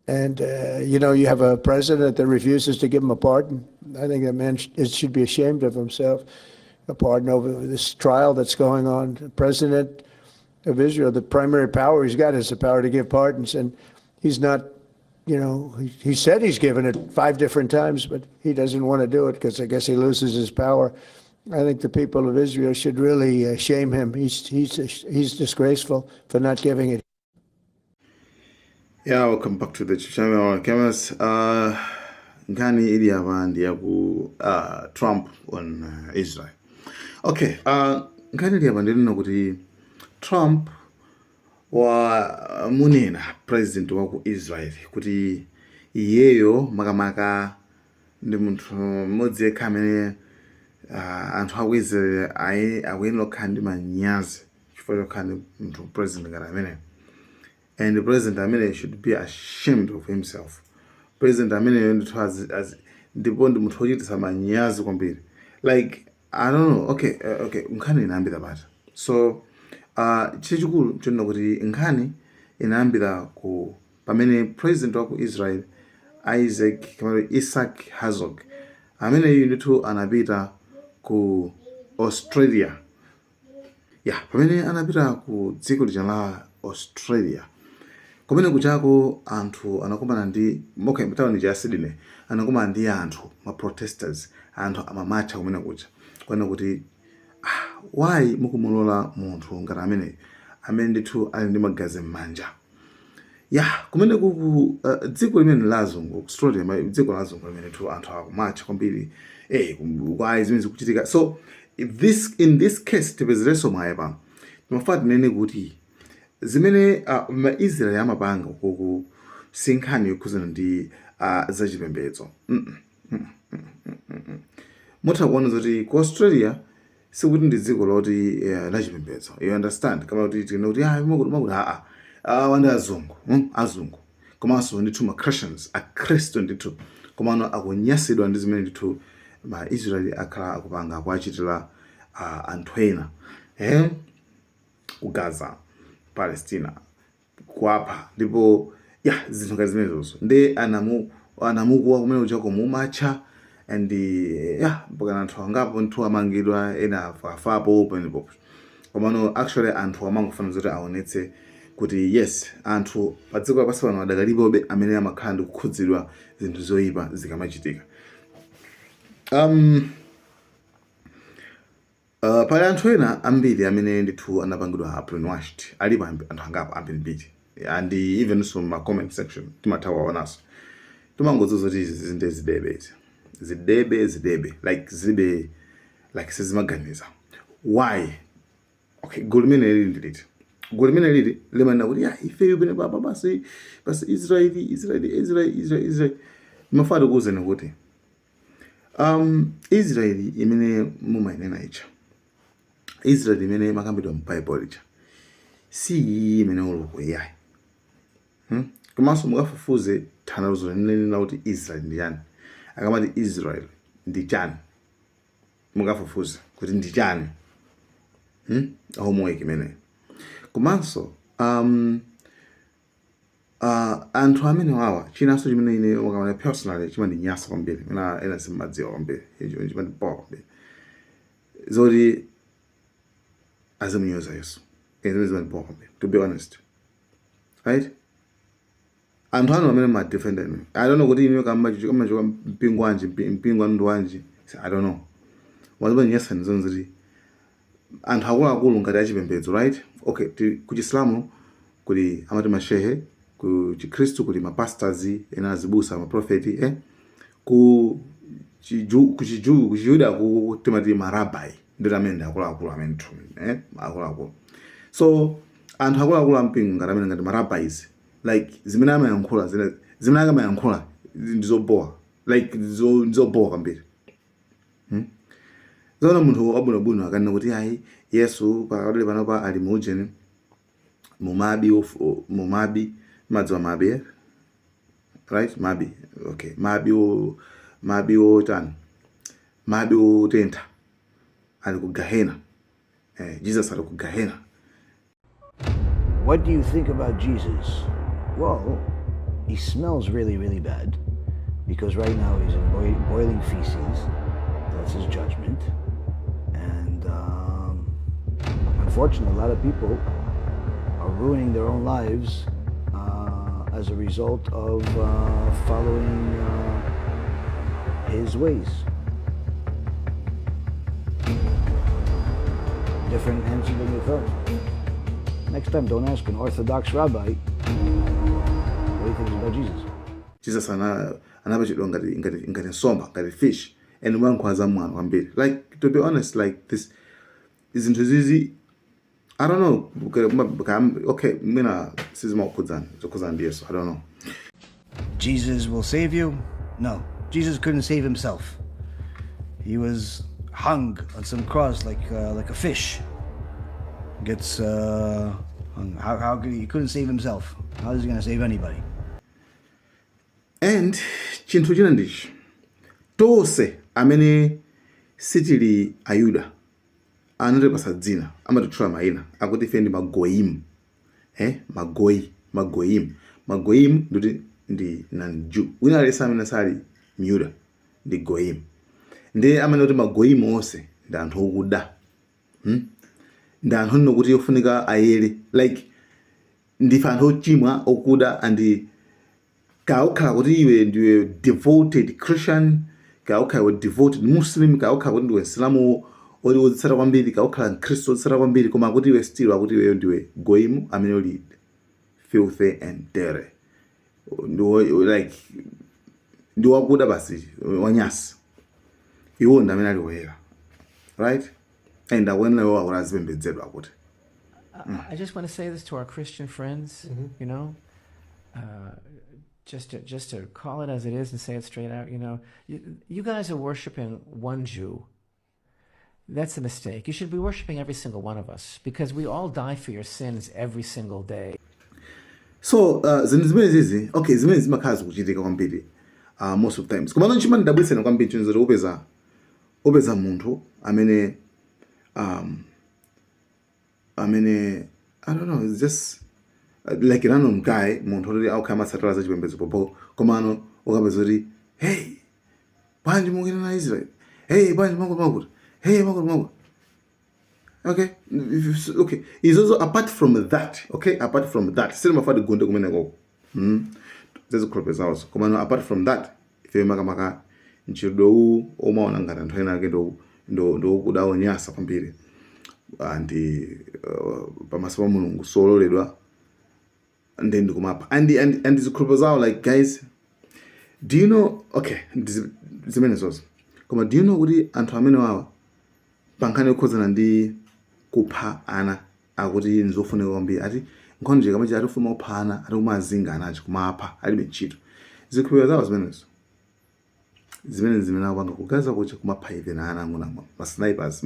And you have a president that refuses to give him a pardon. I think that man should be ashamed of himself. A pardon over this trial that's going on. The president of Israel, the primary power he's got is the power to give pardons, and he's not. He said he's given it five different times, but he doesn't want to do it because I guess he loses his power. I think the people of Israel should really shame him. He's disgraceful for not giving it. Yeah, welcome back to the channel, cameras. Nkhani ili apa ndi yaku Trump on Israel. Okay, nkhani ili apa ndinena kuti Trump wa munena president wa ku Israel kuti iyeyo makamaka ndi munthu mmodzi yekha amene anthu aku Israel akuyenera kukhala ndi manyazi chifukwa chokhala ndi munthu president ngati ameneyo, and the president amene should be ashamed of himself. President ameneyo ndithu ndipo ndi munthu wochititsa manyazi kwambiri. Like, I don't know. Okay, okay, nkhani inayambira pati? So chachikulu chonena kuti nkhani inayambira ku pamene president wa ku Israel, Isaac kamene Isaac Herzog, ameneyu ndithu anapita ku Australia. Ya, pamene anapita ku dziko lija la Australia, kumene kuchako anthu anakumana ndi, okay, tawuni ya Sydney, anakumana ndi anthu, ma protesters, anthu amamatcha kumene kucha kuona kuti, ah, why mukumulola munthu ngati amene amene ndithu ali ndi magazi m'manja? Ya, kumene kuku dziko limene la azungu, Australia, dziko la azungu limene ndithu anthu akumatcha kwambiri, why zimene zikuchitika? So if this in this case tipezerenso mwayi pano, timafuna tinene kuti zimene maIsraeli amapanga kuku si nkhani yokhuzana ndi zachipembedzo. Mutha kuona zoti ku Australia sikuti ndi dziko loti lachipembedzo, you understand, kama kuti tine kuti ah makuti makuti aa awa ndi azungu, Azungu komanso ndithu ma Christians, akhristu ndithu, komano akunyasidwa ndi zimene ndithu maIsraeli akhala akupanga, akuachitira anthu ena ku Gaza, Palestina, kuapha ndipo ya zinthu ngati zimenezozo. Ndi anamukuwa kumene kuchako mumatcha and ya mpaka anthu angapo ndithu amangidwa, ena afapo penepo. Komano actually anthu amangofuna zoti aonetse kuti yes, anthu pa dziko lapansi pano adakalipobe amene amakhala ndi kukhudzidwa zinthu zoyipa zikamachitika. Pali anthu ena ambiri amene ndithu anapangidwa brainwashed. Alipo anthu angapo ambirimbiri, and even so ma comment section timatha kuwaonanso. Timangodziwa zoti izi zinde zidebe, izi zidebe, zidebe, like zilibe, like sizimaganiza. Why? Okay, gulu limene lili ndiliti? Gulu limene lili limanena kuti ya ifeyo pene papa basi basi, Israeli, Israeli, Israeli, Israeli, Israeli. Mafuna tikuwuzeni kuti Israeli imene mumayinena ija, Israeli imene imakambidwa mu Bible ija, si iyi imene uluko iyayi, Komanso mukafufuze tanthauzo linene kuti Israel ndi chani. Akamati Israel ndi chani, mukafufuze kuti ndi chani, Homework imeneyo. Komanso anthu amene wawa, chinanso chimene ine wakamana personally chimandinyasa kwambiri, ena ena simmadziwa kwambiri, icho chimandibowa kwambiri, zoti azimunyoza Yesu. Zimene zimandibowa kwambiri, to be honest, right? Anthu anu amene madefenda inu, I don't know kuti inu kamachoka mpingo wanji, mpingo wanu ndi wanji, I don't know. Wazimanyasa nizoni zoti anthu akuluakulu ngati achipembedzo, right? Okay, ku Chisilamu kuli amati mashehe, ku Chikhristu kuli mapastors ena, azibusa, maprofeti, ku Chiju, ku Chiyuda ku timati marabai, nditi amene ndi akuluakulu amene ndithu, akuluakulu. So anthu akuluakulu ampingo ngati amene ngati marabais, like zimene amayankhula, zimene akamayankhula ndizobowa, like ndizobowa kwambiri. Zaona munthu wabwinobwino akanena kuti ayi, Yesu pakadali panopa ali muujeni, mumabi, mumabi, madziwa mabi, eh? Right, mabi, okay, mabi o mabi otani, mabi otentha, ali ku gahena, Jesus ali ku gahena. What do you think about Jesus? Well, He smells really, really bad because right now he's in boiling feces. That's his judgment. And unfortunately, a lot of people are ruining their own lives as a result of following his ways. Different answer than you thought. Next time, don't ask an Orthodox rabbi what he thinks about Jesus. Jesus anapachidwa ngati nsomba, ngati fish, and umayankhula za mwano kwambiri. Like, to be honest, like this, zinthu zizi, I don't know. Okay, mwina sizimakukhudzani, zokhudzana ndi Yesu, I don't know. Jesus will save you? No. Jesus couldn't save himself. He was hung on some cross like a fish. Gets hung. How could he couldn't save himself? How is he going to save anybody? And chinthu china ndichi: tonse amene sitili Ayuda anatipasa dzina, amatitchula mayina akuti ife ndi magoyim, eh? Magoyi, magoyim. Magoyim ndikuti ndi non-Jew. Wina aliyense amene sali Myuda ndi goyim. Ndi amene kuti magoyim onse ndi anthu okuda, Ndi anthu onena kuti ofunika ayere. Like, ndife anthu ochimwa, okuda. And kaya ukhala kuti iwe ndiwe devoted Christian, kaya ukhala iwe devoted Muslim, kaya ukhala kuti ndiwe Msilamu oti wodzitsata kwambiri, kaya ukhala Mkhristu wodzitsata kwambiri, koma akuti iwe still, akuti iweyo ndiwe goyimu amene uli filthy and dirty. Ndiwo like ndi wakuda basi, wanyasi. Iwo ndi amene ali woyera, right? And akuyenera iwo akuti azipembedzedwa akuti. I just want to say this to our Christian friends, just to call it as it is and say it straight out. You guys are worshiping one Jew. That's a mistake. You should be worshiping every single one of us because we all die for your sins every single day. So zinthu zimene zizi, okay, zimene zimakhala zikuchitika kwambiri most of times, koma chimene ndabwitsena kwambiri chinthu zoti upeza munthu amene, I don't know, it's just like a random guy, munthu oti akukhala amatsatira za chipembedzo popo, komano ukapeza kuti, "Hey, bwanji mukuyenda na Israel? Hey, bwanji makuti makuti? Hey, makuti makuti?" Okay, izozo, apart from that, okay, apart from that, sitimafuna tigunde kumenekoko, Zezikhulupiriro zawozo. Komano apart from that, ife makamaka mchitidwe uwu omaona ngati anthu ena ake ndokuda, onyasa kwambiri, ndi pamaso pa Mulungu sololedwa, ndi ndikumapha and zikhulupiriro zawo. Like, guys, do you know, okay, zimene zozo, koma do you know kuti anthu amene wawa pa nkhani yokhudzana ndi kupha ana akuti nzofunika kwambiri? Ati nkhondo ikamachi, ati ufuna kupha ana, ati kumazinga anachi, kumapha, alibe ntchito. Zikhulupiriro zawo zimenezo, zimene akupanga ku Gaza kucha, kumapha even ana ang'onoang'ono, ma snipers,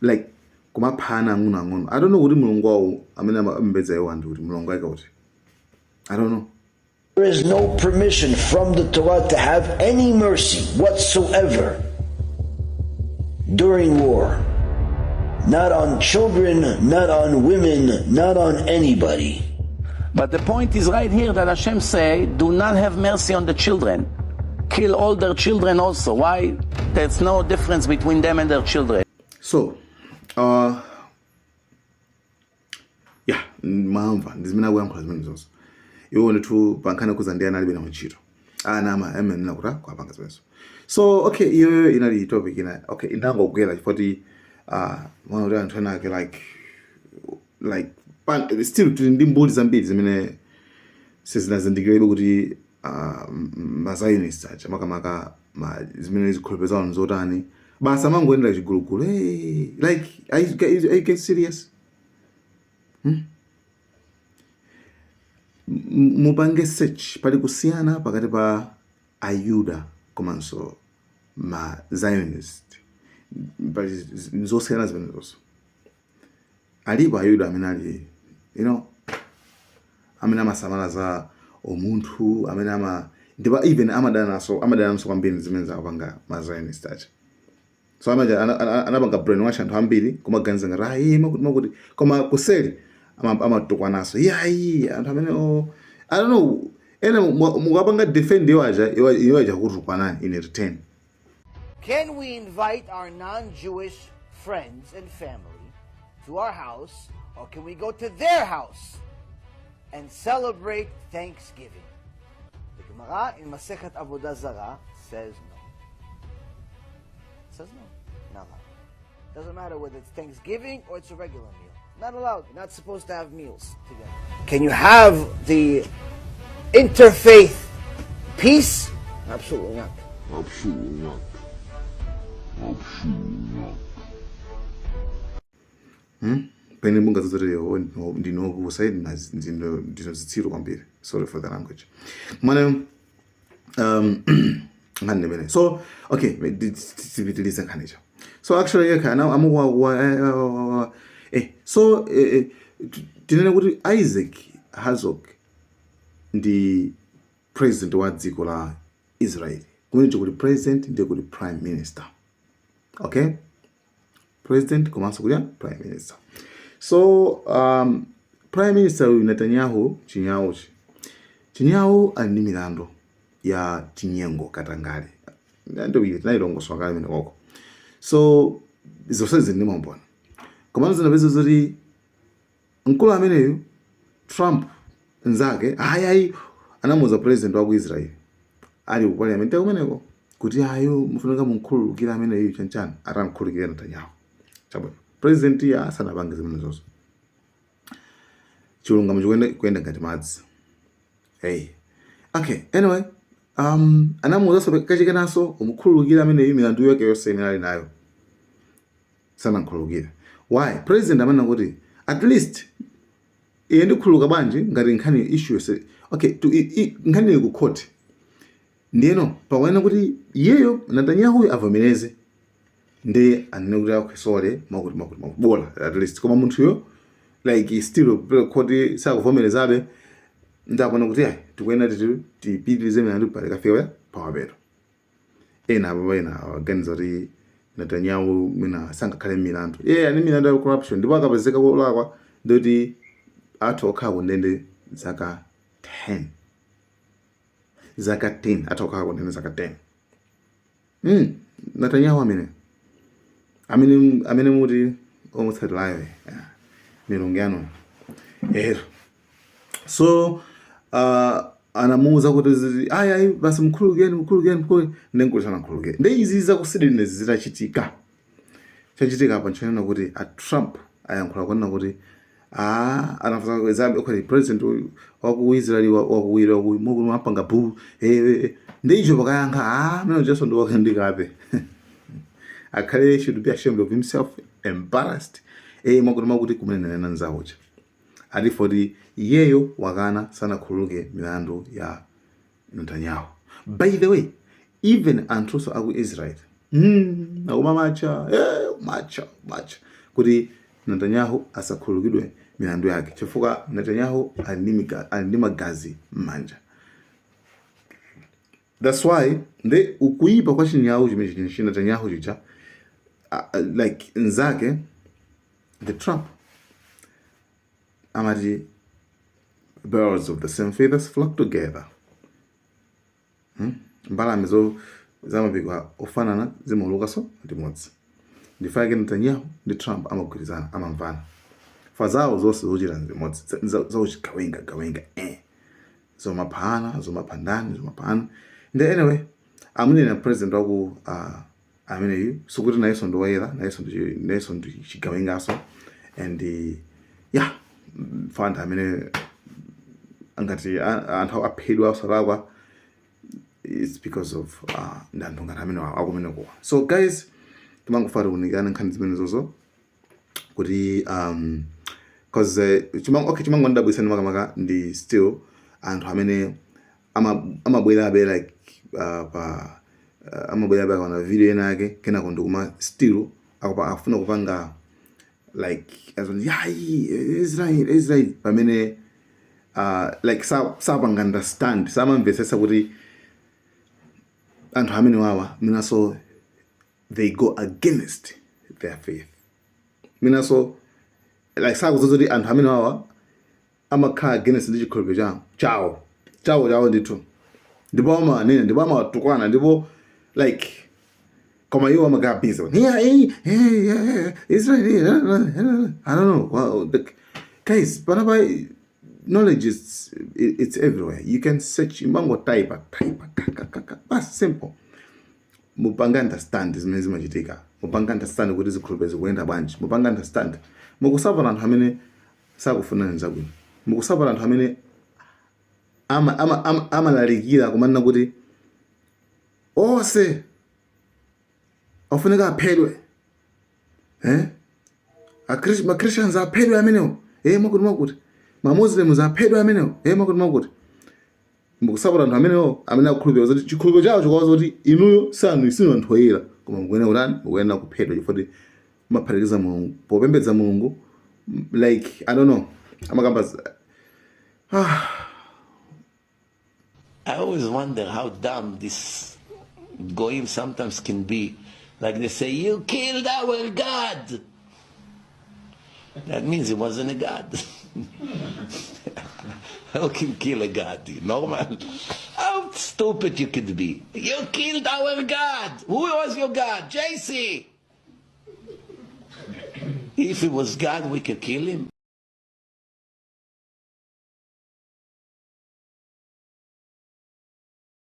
like kumapha ana ang'onoang'ono. I don't know kuti Mulungu wawo amene amapembedza iwo anthu, kuti Mulungu ake kuti, I don't know. There is no permission from the Torah to have any mercy whatsoever during war. Not on children, not on women, not on anybody. But the point is right here that Hashem say, "Do not have mercy on the children. Kill all their children also." Why? There's no difference between them and their children. So yeah, mwamva, ndi zimene akuyankhula zimene zonse. Iwo ndithu pa nkhani yokhuza ndi ana alibe nawo ntchito. Ana ama amenena kuti kuapanga zimenezo. So okay, iyo inali topic ina. Okay, inangogwera chifukwa mwana kuti anthu ena ake like still tili ndi mbuli zambiri zimene sizinazindikirebe kuti ma Zionist aja makamaka zimene zikhulupiriro zawo nzotani. Basi, amangoyendera chigulugulu. Hey, like, are you get serious? Mupange search, pali kusiyana pakati pa Ayuda komanso ma Zionist. Pali zosiyana zimenezonso. Alipo Ayuda amene ali amene amasamala za umunthu, amene ama ndipo even amadananso kwambiri zimene zakupanga ma Zionist aja. So amaja anapanga brainwash anthu ambiri kumaganiza ngati ayi makuti makuti, koma kuseli amatukwananso, iyayi, anthu amene, oh, I don't know. Ena mukapanga defend iwo aja, iwo aja kutukwanani in return. Can we invite our non Jewish friends and family to our house, or can we go to their house and celebrate Thanksgiving? The Gemara in Masechet Avodah Zarah says no. Says no. Not allowed. Doesn't matter whether it's Thanksgiving or it's a regular meal. Not allowed. You're not supposed to have meals together. Can you have the interfaith peace? Absolutely not. Absolutely not. Absolutely not. Pene mungazozoti ndinopusa, ndino zitsiru kwambiri. Sorry for the language. Mane nkhani ndimene. So okay, tipitilize nkhanicho. So actually yekha ana amuwa so tinene kuti Isaac Herzog ndi president wa dziko la Israel. Kumenecho kuli president, ndiye kuli prime minister. Okay, president komanso kuli prime minister. So prime minister uyu Netanyahu, chinyauchi chinyawu, ali ndi milandu ya chinyengo, katangale. Milandu iyi tinayilongoswa kale imene koko. So zonse zili ndi maumboni, komano zinapeza zoti mkulu ameneyu Trump nzake ayi anamuuza president wa ku Israel ali ku parliament kumeneko kuti ayo mufunika munkhululukira ameneyu chanchani, atamkhululukira Netanyahu. Chabwino, president ya asanapange zimenezozo, chilungamo chikuyenda kuyenda ngati madzi. Hey, okay, anyway, anamuwuzanso kachikenanso umukhululukira ameneyu milandu yake yonse imene ali nayo. Sanamkhululukire. Why? President amanena kuti at least iye ndikhululuka bwanji ngati nkhani issue yonse, okay, nkhani ili ku court, ndiyeno pakuyenera kuti iyeyo Netanyahu avomereze ndi anene kuti akhwesole makuti makuti makuti, bola at least. Koma munthuyo like still court sakuvomerezabe. Ndapona kuti ayi, tikuyenera titi tipitirize milandu pale kafika pamapeto. Ena apo ena aganiza kuti Netanyahu mwina sangakhale milandu, iye ani milandu ya corruption, ndipo akapezeka kolakwa ndikuti atha kukhala kundende zaka 10, zaka 10. Atha kukhala kundende zaka 10. Netanyahu amene muti omutsatirayo, yeah, milungu yanu ero. So anamuwuza kuti ayi ayi, basi mkhululukeni, mkhululukeni, mkhululukeni. Ndenkuti sanakhululukeni. Ndi izi zakusidini zitachitika, chachitika apa nchonena kuti a Trump ayankhula kunena kuti ah, anafusa kuti president wa ku Israel wakuwira mapanga bu ndi icho pakayankha, ah, amene jason ndi wakandikape akhale should be ashamed of himself, embarrassed, mwakuti mwakuti kumene nena nzawocha ati foti iyeyo wakana, sanakhululuke milandu ya Netanyahu. By the way, even anthunso aku Israel akumamacha macha macha kuti Netanyahu asakhululukidwe milandu yake, chifukwa Netanyahu ali ndi magazi m'manja. That's why ndi ukuyipa kwa chinyawu chimene chi Netanyahu chija, like nzake the Trump amati birds of the same feathers flock together, Mbalame zo zamapiko ofanana zimaulukanso limodzi. Ndifake Netanyahu ndi Trump amagwirizana, amamvana fa zawo zonse zochita limodzi, zauchigawenga gawenga, zomaphana, zomaphandani, zomaphana. Ndi anyway, amunena president waku ameneyu sikuti nayenso ndi woyera, nayenso ndi chigawengaso. And yeah, fanda amene angati anthu aphedwa osalakwa, it's because of ndi anthu ngati amene akumenekuwa. So guys, timangofuna kuunikirana nkhani zimenezozo kuti cause okay, chimangondidabwitsa ndi makamaka ndi still anthu amene amabwerabe like pa amabwerabe akaona video ena yake, kenako ndikuma still akufuna kupanga like as in, yayi, Israel, Israel, pamene like sapanga understand, samamvetsetsa kuti anthu amene wawa minaso they go against their faith, minaso like sakudziwa kuti anthu amene wawa amakhala against ndi chikhulupiriro chawo chawo. Chawo chawo ndithu, ndipo amanena ndipo amatukwana ndipo like, koma iwo amakhala busy, yeah, hey, hey, yeah, Israel, I don't know. Well, the, guys, panapa knowledge is, it's everywhere. You can search, mango type type ka ka ka, basi, simple. Mupanga understand zimene zimachitika, mupanga understand kuti zikhulupiriro zikuyenda bwanji, mupanga understand mukusapota anthu amene sakufunani zabwino, mukusapota anthu amene amalalikira kumanena kuti onse afunika aphedwe, eh? Ma Christians aphedwe amenewo, eh, mwakuti mwakuti, ma Muslims aphedwe amenewo, eh, mwakuti mwakuti. Mukusapota anthu amenewo amene akukhulupirira zoti chikhulupiriro chawo chikuwaza kuti inuyo sanu sinu anthu oyera, koma mukuyenera kutani? Mukuyenera kuphedwa chifukwa kuti mumaphatikiza Mulungu popembedza Mulungu. Like, I don't know, amakamba ah. I always wonder how dumb this goyim sometimes can be. Like they say, "You killed our God." That means he wasn't a God. How can you kill a God? Normal. How stupid you could be. "You killed our God." Who was your God? JC. If it was God, we could kill him.